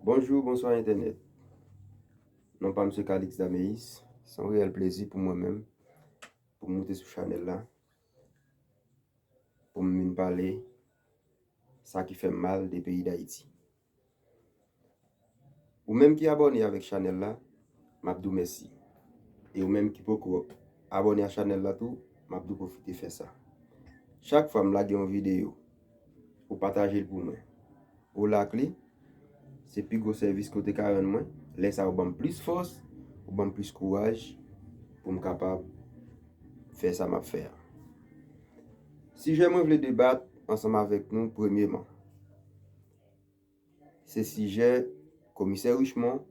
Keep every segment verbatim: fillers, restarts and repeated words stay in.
Bonjou, bonswa entènèt. Non pa m se Calix Dameis. Se yon reyèl plezi pou mwen menm pou m moute sou chanèl la, pou m vin pale sa ki fè m mal de peyi Dayiti. Ou menm ki abòne avèk chanèl la, m ap di w mèsi. E ou menm ki poko abòne a chanèl la tou, m ap di w pwofite fè sa. Chak fwa m lage yon videyo, ou pataje l pou mwen, ou like li, se pi gwo sèvis ke w te ka rann mwen. Lè sa a, ou ban m plis fòs, ou ban m plis kouraj pou m kapab fè sa m ap fè a. Sijè mwen vle debat ansanm avèk nou, premyeman, se sijè Komisè Richemond,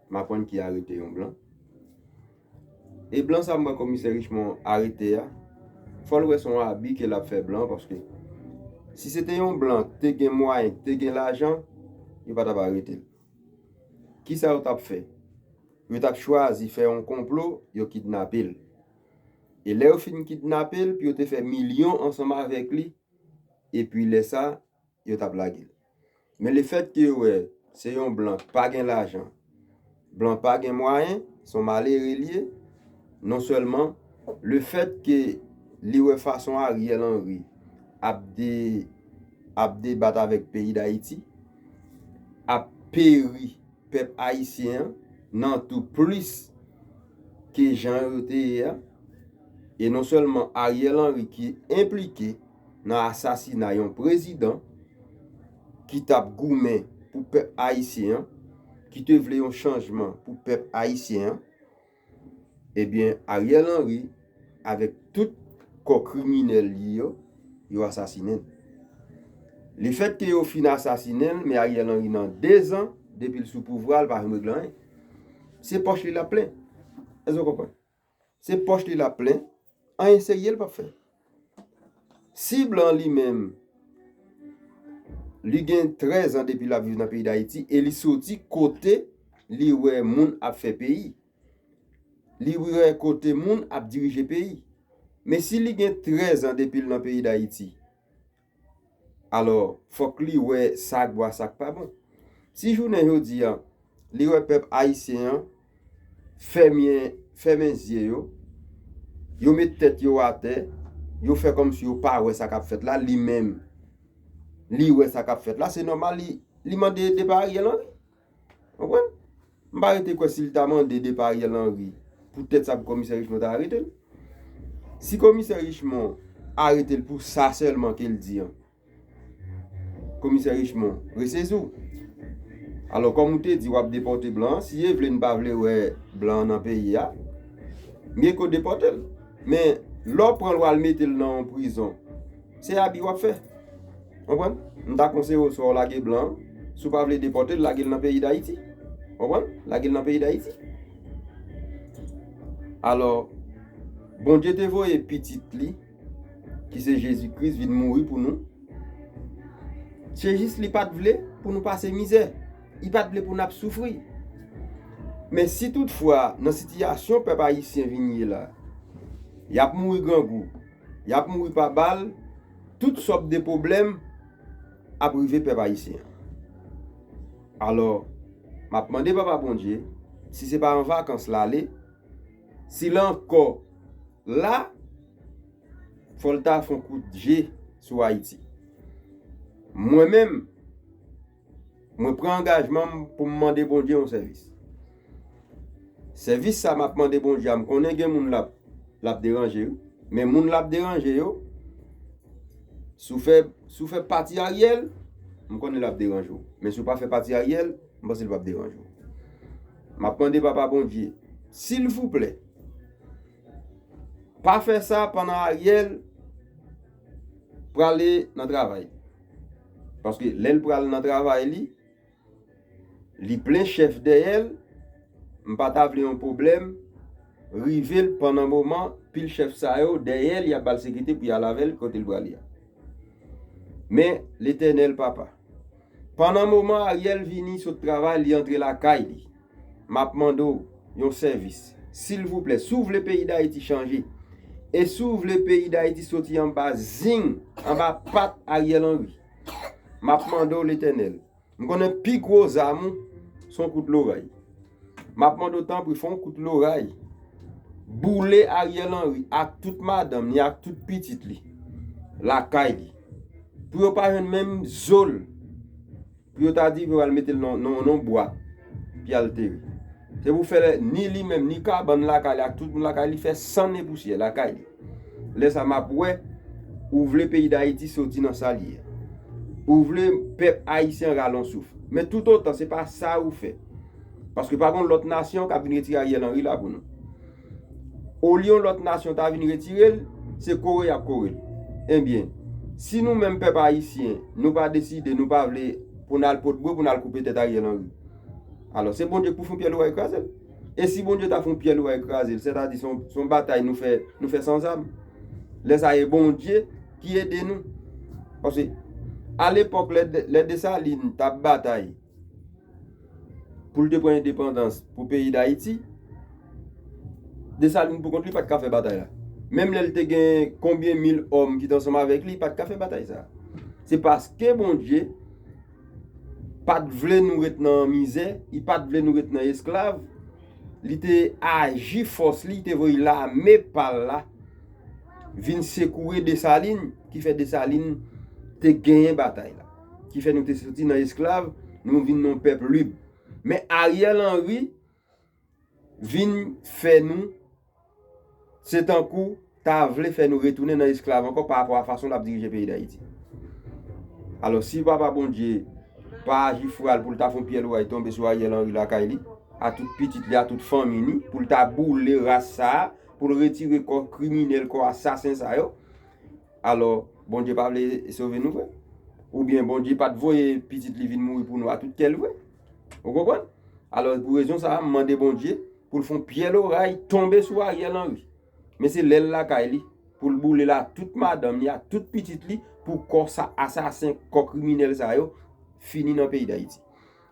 m aprann ki arete yon blan. E blan sa m wè Komisè Richemond arete a, fò l wè se yon abi ke l ap fè blan, paske si se te yon blan ki te gen mwayen, ki te gen lajan, yo pa t ap arete l. Kisa yo t ap fè? Yo t ap chwazi fè yon konplo, yo kidnape l. E lè yo fin kidnape l, pou yo te fè milyon ansanm avèk li, epi lè sa, yo t ap lage l. Men lefètke yo wè se yon blan ki pa gen lajan, blan pa gen mwayen, se yon malere li ye, non sèlman lefètke li wè fason Ariel Henry ap de, ap debat avèk peyi Dayiti, ap peri pèp ayisyen an nan tou plis ke jan yo te ye a. E non sèlman Ariel Henry ki enplike nan asasina yon prezidan ki t ap goumen pou pèp ayisyen an, ki te vle yon chanjman pou pèp ayisyen an, ebyen, Ariel Henry avèk tout kò kriminèl li yo, yo asasinen l. Lefètke yo fin asasinen l, men Ariel Henry nan de zan, depi l sou pouvwa, l pa janm regle anyen. Se pòch li l ap plen. Èske w konprann? Se pòch li l ap plen, anyen serye l p ap fè. Si blan li menm, li gen trèz an depi l ap viv nan peyi Dayiti e li soti kote li wè moun ap fè peyi. Li wè kote moun ap dirije peyi. Men si li gen trèz an depi l nan peyi Dayiti, alò, fòk li wè sa k bon ak sa k pa bon. Si jounen jodi a, li wè pèp ayisyen an fèmen, fèmen zye yo, yo met tèt yo atè, yo fè kòmsi yo pa wè sa k ap fèt la, li menm, li wè sa k ap fèt la, se nòmal li, li mande depa Ariel Henry. Konprann? M pa rete kwè si l ta mande depa Ariel Henry, poutèt sa pou komisè Richemond ta arete l. Si komisè Richemond arete l pou sa sèlman ke l di an, komisè Richemond resezi w. Alò, kòm ou te di w ap depòte blan an, si e vle n pa vle wè blan an nan peyi a, byen ke w depòte l. Men, lè w pran l w al mete l nan yon prizon, se abi w ap fè. Konprann? M ta konseye w swa w lage blan an, si w pa vle depòte l, lage l nan peyi Dayiti. Konprann? Lage l nan peyi Dayiti. Alò, Bondye te voye pitit li, ki se Jezi Kris, vin mouri pou nou. Se jis li pa t vle pou nou pase mizè. Li pa t vle pou n ap soufri. Men si toutfwa, nan sitiyasyon pèp ayisyen vin ye la, y ap mouri grangou, y ap mouri pa bal, tout sòt de pwoblèm ap rive pèp ayisyen an. Alò, m ap mande Papa Bondye, si se pa an vakans l ale, si l ankò la, fò l ta fè yon kout je sou Ayiti. Mwen menm, mwen pran angajman m pou m mande Bondye yon sèvis. Sèvis sa m ap mande Bondye a, m konnen gen moun l ap, l ap deranje, wi. Men moun l ap deranje yo, si w fè, si w fè pati Ariel, m konnen l ap deranje w. Men si w pa fè pati Ariel, m panse l p ap deranje w. M ap mande Papa Bondye, silvouplè, pa fè sa pandan Ariel prale nan travay. Paske lè l pral nan travay li, li plen chèf dèyè l, m pa ta vle yon pwoblèm rive l pandan moman pil chèf sa yo dèyè l, y ap ba l sekirite pou y al avè l kote l prale a. Men, Letènèl Papa, pandan moman Ariel vini sot travay, li antre lakay li, m ap mande w yon sèvis. Silvouplè, si w vle peyi Dayiti chanje, e si w vle peyi Dayiti soti anba zing, anba pat Ariel Henry, m ap mande w, Letènèl, m konnen pi gwo zam ou, se yon kout loray. M ap mande w tanpri, fè yon kout loray. Boule Ariel Henry ak tout madanm li, ak tout pitit li, lakay li. Pou yo pa jwenn menm zo l. Pou yo ta di pou yo al mete l nan, nan, nan bwat, pou y al antere. Se pou fè ni li menm, ni kabann lakay li, ak tout moun lakay li, fè sann e pousyè lakay li. Lè sa m ap wè, ou vle peyi Dayiti soti nan sa l ye a. Ou vle pèp ayisyen rale yon souf. Men toutotan se pa sa ou fè. Paske pa gen lòt nasyon k ap vin retire Ariel Henry la pou nou. Olye yon lòt nasyon ta vin retire l, se kore y ap kore l. Ebyen, si nou menm pèp ayisyen, nou pa deside, nou pa vle pou n al pot bwe, pou n al koupe tèt Ariel Henry. Alò, se Bondye k pou fè yon pyè loray kraze l. E si Bondye ta fè yon pyè loray kraze l, sètadi se yon, se yon batay nou fè, nou fè san zam. Lè sa e Bondye ki ede nou. Paske, alepòk, lè, lè Desalin t ap batay pou l te pran endepandans pou peyi Dayiti, Desalin pou kont li pa t ka fè batay la. Menm lè l te gen konbyen mil òm ki te ansanm avèk li, li pa t ka fè batay sa. Se paske Bondye pa t vle nou ret nan mizè, li pa t vle nou ret nan esklav, li te aji fòs li, li te voye lame pa l la vin sekoure Desalin, ki fè Desalin te genyen batay la, ki fè nou te soti nan esklav, nou vin yon pèp lib. Men Ariel Henry vin fè nou, se tankou ta vle fè nou retounen nan esklav ankò pa rapò a fason l ap dirije peyi Dayiti. Alò, si Papa Bondye pa aji fwa l pou l ta fè yon pyè loray tonbe sou Ariel Henry lakay li, a tout pitit li, a tout fanmi li, pou l ta boule ras sa a, pou l retire kò kriminèl, kò asasen sa yo, alò, Bondye pa vle sove nou vre. Oubyen Bondye pa t voye pitit li vin mouri pou nou a tout kè l vre. Ou konprann? Alò, pou rezon sa a, m mande Bondye pou l fè yon pyè loray tonbe sou Ariel Henry. Men se lè l lakay li, pou l boule l a tout madanm li, a tout pitit li, pou kò sa asasen, kò kriminèl sa yo fini nan peyi Dayiti.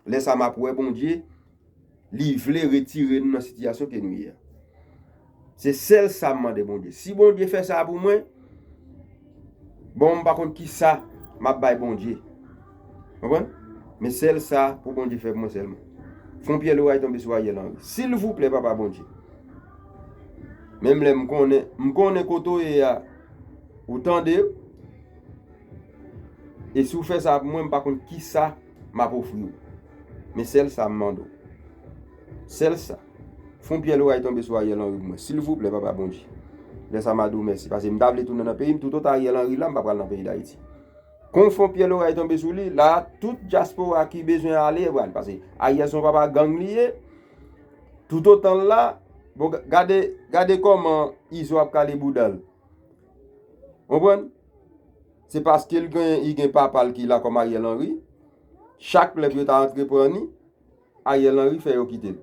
Lè sa a, m ap wè Bondye, li vle retire nou nan sitiyasyon ke nou ye a. Se sèl sa m mande Bondye. Si Bondye fè sa pou mwen, bon, m pa konn ki sa m ap bay Bondye. Konprann? Men sèl sa pou Bondye fè pou mwen sèlman. Fè yon pyè loray tonbe sou Ariel Henry. Silvouplè, Papa Bondye. Menm lè m konnen, m konnen kote w ye a, ou tande, e si w fè sa pou mwen, m pa konn ki sa m ap ofri w. Men sèl sa m mande w. Sèl sa. Fè yon pyè loray tonbe sou Ariel Henry pou mwen. Silvouplè, Papa Bondye. Lè sa m a di w mèsi. Paske m ta vle tounen nan peyi m, toutotan Ariel Henry la, m pa pral nan peyi Dayiti. Kon fè yon pyè loray tonbe sou li, la, tout dyaspora ki bezwen ale, pral. Paske Ariel se yon papa gang li ye. Toutotan l la, bon, ga-, gade, gade kòman Izo ap kale bouda l. Konprann? Se paske l gen, li gen papa l ki la kòm Ariel Henry. Chak lè pou yo ta antreprann li, Ariel Henry fè yo kite l.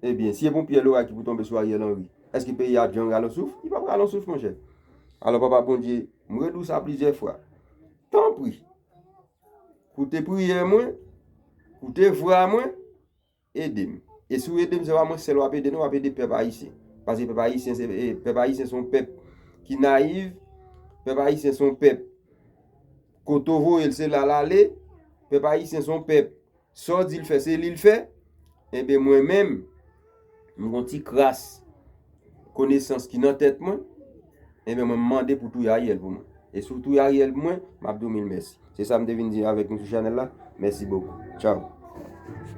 Ebyen, si e pou pyè loray ki pou tonbe sou Ariel Henry, èske peyi a ap janm rale yon souf? Li p ap rale yon souf, monchè. Alò, Papa Bondye, m redi w sa plizyè fwa. Tanpri, koute priyè mwen, koute vwa mwen, ede m. E si w ede m, se pa mwen sèl w ap ede, non, w ap ede pèp ayisyen. Paske pèp ayisyen, se, e, pèp ayisyen se yon pèp ki nayiv, pèp ayisyen se yon pèp, kote w voye l, se la l ale, pèp ayisyen se yon pèp, sa w di l fè, se li l fè, enben, mwen menm, m gon ti kras konesans ki nan tèt mwen, enben, mwen, m mande pou touye Ariel pou mwen. E si w touye Ariel pou mwen, m ap di w mil mèsi. Se sa m te vin di avèk nou sou chanèl la. Mèsi bokou. Tchaw.